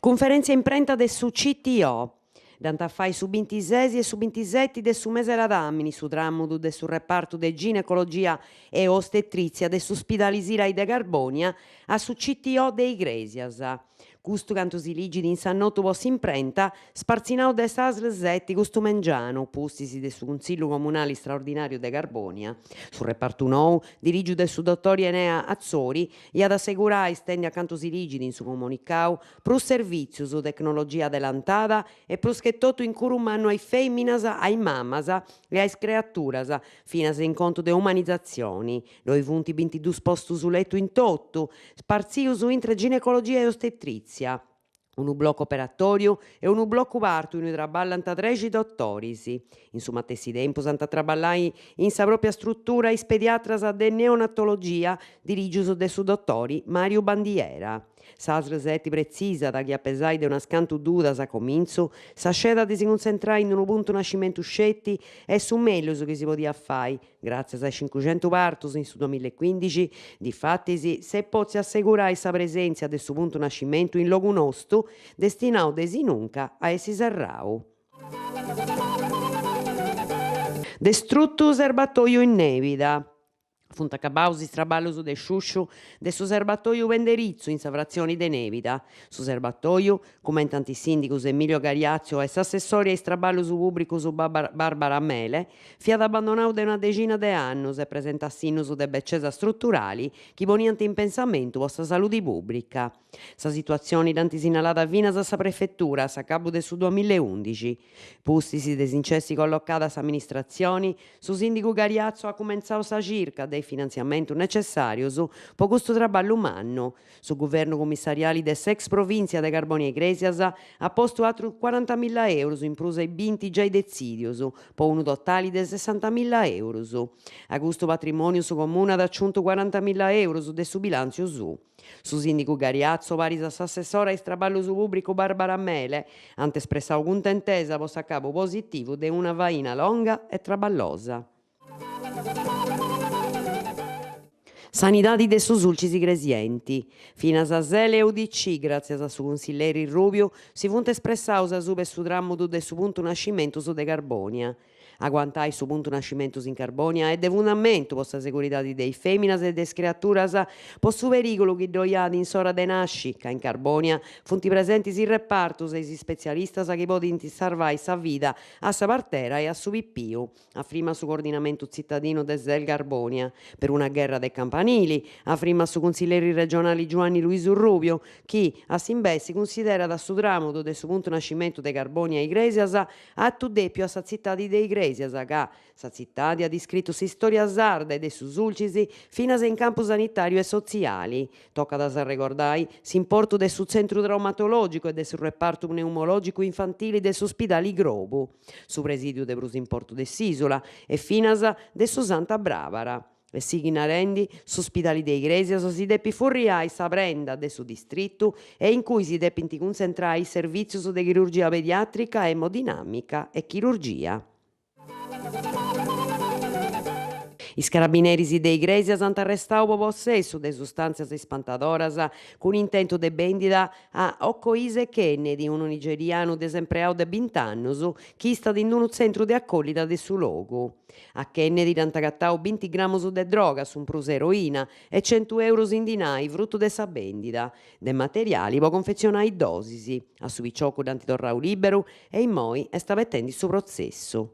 Cunferèntzia imprenta de su CTO. Dd'ant a fai su bintises e su bintiseti de su mese ladàmini su tràmudu de su repartu de ginecologia e ostetrìtzia de su Spidali Sirai de Carbònia a su CTO de Igrèsias. Custu cantu si ligit in s'annotu po s'imprenta, spartzinau de s'Asl seti custu mengianu, pustis de su Cunsillu Comunali Straordinàriu de Carbònia. Su repartu nou, dirìgiu de su dotori Enea Atzori, iat a assegurai, stendi a cantu si ligit in su comunicau, prus servìtzius, tecnologia adelantada e prus che totu incuru mannu a is fèminas, a is mamas e a is creaturas, finas in contu de umanizatzioni. Ddoi funt bintidus postus letu in totu, spartzius intre ginecologia e ostetrìtzia, unu blocu operatòriu e unu blocu partu innui traballant trexi dotoris. In su matessi tempus ant a traballai in sa pròpia strutura is pediatras de neonatologia dirìgius de su dotori Màriu Bandiera. S'Asl seti pretzisat chi a pesai de unas cantu dudas a comintzu, sa sceda de si cuntzentrai in unu puntu nascimentu sceti est su mellus chi si podiat fai, Gràtzias a is cincuxentu partus in su duamillaecuindixi, difatis, s'est pòtzia assegurai sa presèntzia de su puntu nascimentu in logu nostu, destinau de sinunca a essi serrau. Destrutu serbatoju in Nèbida. Funt acabaus is traballus de sciusciu de su serbatoju Penderitzu in sa fratzioni de Nèbida. Su serbatoju, cumentant is sìndigus Emilio Gariazzo e s'assessori a is traballus pùbricus Barbara Mele, fiat abbandonau de una dexina de annus e presentat sinnus de becesa struturali chi poniant in pensamentu po sa saludi pùbrica. Sa situatzioni dd'ant sinnalada finas a sa prefetura a s'acabu de su duamillaeundixi. Pustis de si nc'essi collocada s'amministratzioni, su sìndigu Gariazzo at cumentzau sa circa de is finantziamentus necessàrius po custu traballu mannu. Su guvernu cummissariali de s'ex provìntzia de Carbònia Igrèsias at postu atrus cuarantamilla eurus in prus a is binti giai detzìdius, po unu totali de sessantamilla eurus. A custu patrimòniu su Comunu at aciuntu cuarantamilla eurus de su bilàntziu suu. Su sìndigu Gariazzo paris a s'assessora a is traballus pùbricus Barbara Mele ant espressau cuntentesa po s'acabu positivu de una faina longa e traballosa. Sanidadi de su Sulcis Igresienti. Finas Sel e Udc, gràtzias a su cunsilleri Rubiu, si funt espressaus asuba 'e su tràmudu de su puntu nascimentus de Carbònia. Aguantai su puntu nascimentus in Carbònia est de fundamentu po sa seguridadi de is fèminas e de is creaturas po su perìgulu chi ddoi at in s'ora de nasci, ca in Carbònia funt presentis is repartus e is ispetzialistas chi podint sarvai sa vida a sa partera e a su pipiu. Afrimat su coordinamentu tzitadinu de Sel Carbònia peruna gherra de campanili, afrimat su cunsilleri regionali Giuanni Luisu Rubiu, chi, a s'imbessi, cunsiderat su tràmudu de su puntu nascimentu de Carbònia a Igrèsias atu dèpiu a sa tzitadi de Igrèsias ca sa tzitadi at iscritu s'istòria sarda e de su Sulcis finas in campu sanitàriu e sotziali. Tocat a s'arregordai s'importu de su tzentru traumatològicu e de su repartu pneumològicu infantili de s'uspidali Crobu, su presìdiu de prus importu de s'ìsula e finas de su Santa Bràbara. E sighit narendi, s'uspidali de Igrèsias si depit furriai sa prenda de su distritu e in cui si depint cuntzentrai is servìtzius de chirurgia pediàtrica, emodinàmica e chirurgia. Is carabineris de Igrèsias ant arrestau po possessu de sustàntzias ispantadoras cun intentu de bèndida a Okoise Kennedy, unu nigerianu desempreau de bint'annus chi istat in unu tzentru de acollida de su logu. A Kennedy dd'ant agatau binti gramus de droga, su prus eroina, e centu eurus in dinai, frutu de sa bèndida de materiali po confetzionai dosis. A su piciocu dd'ant torrau lìberu e immoi est abetendi su protzessu.